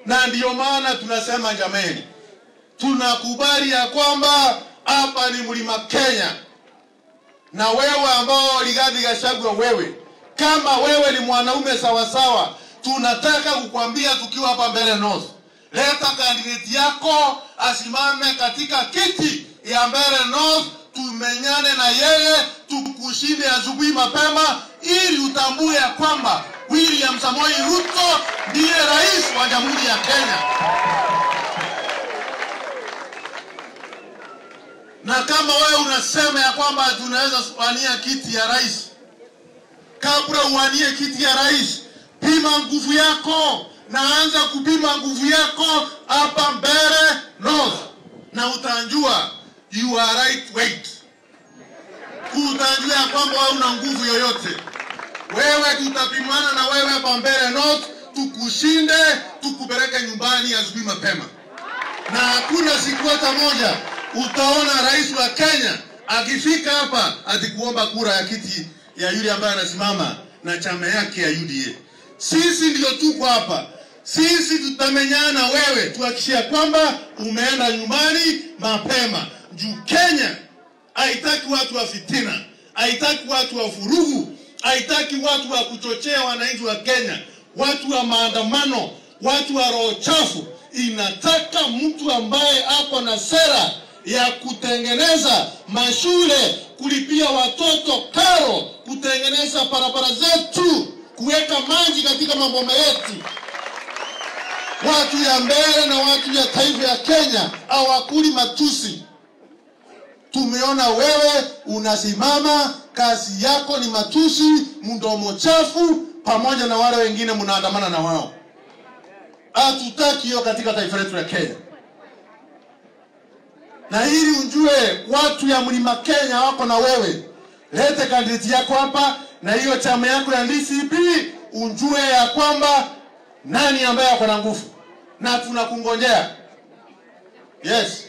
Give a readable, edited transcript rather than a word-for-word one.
Na ndiyo maana tunasema jameni, tunakubali ya kwamba hapa ni Mlima Kenya. Na wewe ambao Rigathi Gachagua, wewe kama wewe ni mwanaume sawasawa, tunataka kukwambia tukiwa hapa Mbeere North, leta candidate yako asimame katika kiti ya Mbeere North, tumenyane na yeye, tukushinde asubuhi mapema, ili utambue ya kwamba William Samoei Ruto ndiye rais wa Jamhuri ya Kenya. Na kama wewe unasema ya kwamba tunaweza kuwania kiti ya rais, kabla uwanie kiti ya rais, pima nguvu yako, na anza kupima nguvu yako hapa Mbeere North, na utajua you are right weight. Utajua kwamba wewe una nguvu yoyote. Wewe tutapimana na wewe hapa Mbeere North, tukushinde, tukupeleke nyumbani asubuhi mapema. Na hakuna siku hata moja utaona rais wa Kenya akifika hapa atikuomba kura ya kiti ya yule ambaye anasimama na chama yake ya UDA. Sisi ndio tuko hapa. Sisi tutamenyana wewe, tuhakikishia kwamba umeenda nyumbani mapema. Juu Kenya haitaki watu wa fitina, haitaki watu wa furugu, haitaki watu wa kuchochea wananchi wa Kenya, watu wa maandamano, watu wa roho chafu. Inataka mtu ambaye ako na sera ya kutengeneza mashule, kulipia watoto karo, kutengeneza barabara zetu, kuweka maji katika maboma yetu. Watu ya Mbeere na watu ya taifa ya Kenya hawakuli matusi. Tumeona wewe unasimama, kazi yako ni matusi, mdomo chafu, pamoja na wale wengine mnaandamana na wao. Hatutaki hiyo katika taifa letu la Kenya. Na ili ujue watu ya Mlima Kenya wako na wewe, lete candidate yako hapa na hiyo chama yako ya DCP, ujue ya kwamba nani ambaye ako na nguvu, na tunakungojea. Yes.